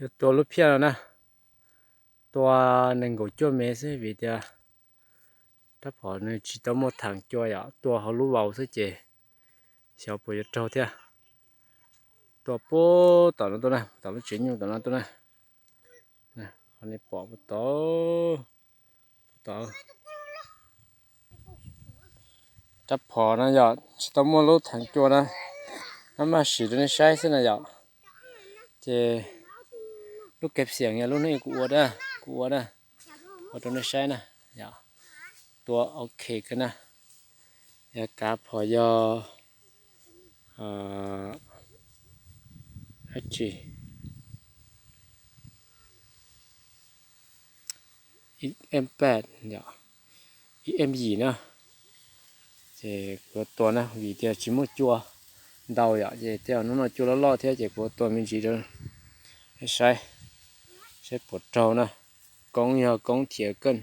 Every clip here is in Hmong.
Tua lub phiaj no na, tua nees nkaum cuaj mev xwb vim tias rab phom nws tsis tau muaj theem cua yom, tua hauv lub vaus xwb ces xyov puas yuav raug thiab. Tua puag tom no tuaj na, tom lub tsev nyuj tom no tuaj na. Qhov nej pom puag tod, puag tod. Rab phom no yog tsis tau muaj lub theem cua na, maj mam siv rau nej saib xwb na yom. Ces lub kev xiam yog lub neej kuv ua, kuv ua na, ua rau nej saib na yom. Tua ok kawg na. Yog kav phom yog dab tsi, M pab yom, M yim na. Ces kuv yuav tua na vim tias tsis muaj cua ntau yom, ces tej zaum hnub no cua loj loj thiab ces kuv yuav tua me ntsis rau saib, saib puas raug na. Koob yog koob thiav keej,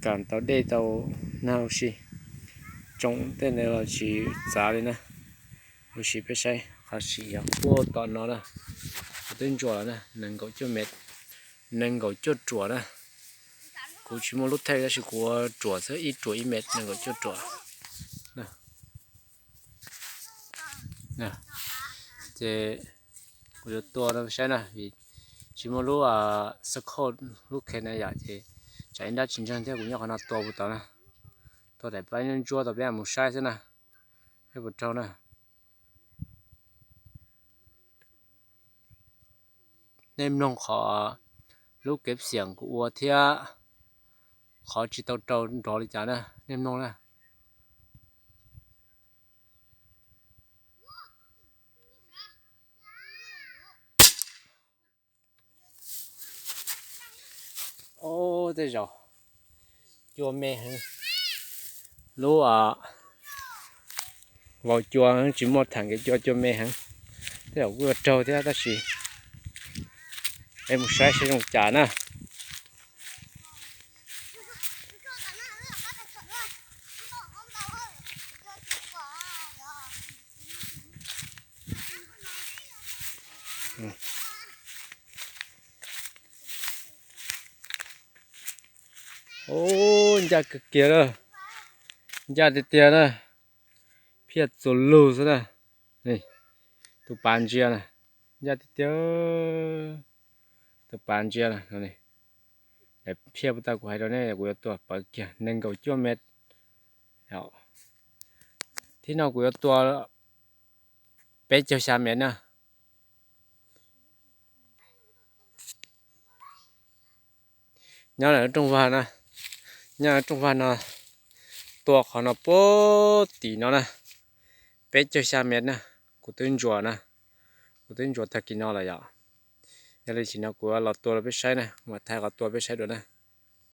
kam tau dej tau nag huv si, tsoom tej ntawd los tsis txav li na. Huv si peb saib qhov sim yog puag tom no na, kuv twb ntsuas lawm na, nees nkaum cuaj mev, nees nkaum cuaj ruam na. Kuv tsis muaj lub thej tab sis kuv ua ruam xwb, ib ruam ib mev, nees nkaum cuaj ruam. Ces kuv yuav tua rau saib na, vim tsis muaj lub xab khauj lub khe na yom, ces tsam ib nrab tsis ntseeg thiab kuv nyob qhov no tua puag tod na. Tua daim plab ntsuab tau peb mus saib xwb na, saib puas raug na. Nej mloog qhov lub kev xiam kuv ua thiab qhov tsis tau raug nrov li cas na, nej mloog na. Ob, tej zaum cua me heev. Lub vaus cua tsis muaj theem kev cua, cua me heev. Tej zaum kuj yuav raug thiab tab sis peb mus saib saib zoo cas na. Ub, ncaj kawg kiag na, ncaj tiag tiag na, phiaj txuas lug xwb na. Tus pas ntsia na, ncaj tiag tiag, tus pas ntsia na. Phiaj puag ta kuv hais rau nej kuv yuav tua pawv kiag nees nkaum cuaj mev. Thib no kuv yuav tua peb caug xya mev na. Nyob lawm rooj vag na, nyob rooj vag no, tua qhov no puag tim no na, peb caug xya mev na, kuv twb ntsuas na, kuv twb ntsuas tag kis no lawm yom. Yog li sim no kuv los tua rau peb saib na, mam thaij qhov tua peb saib dua na.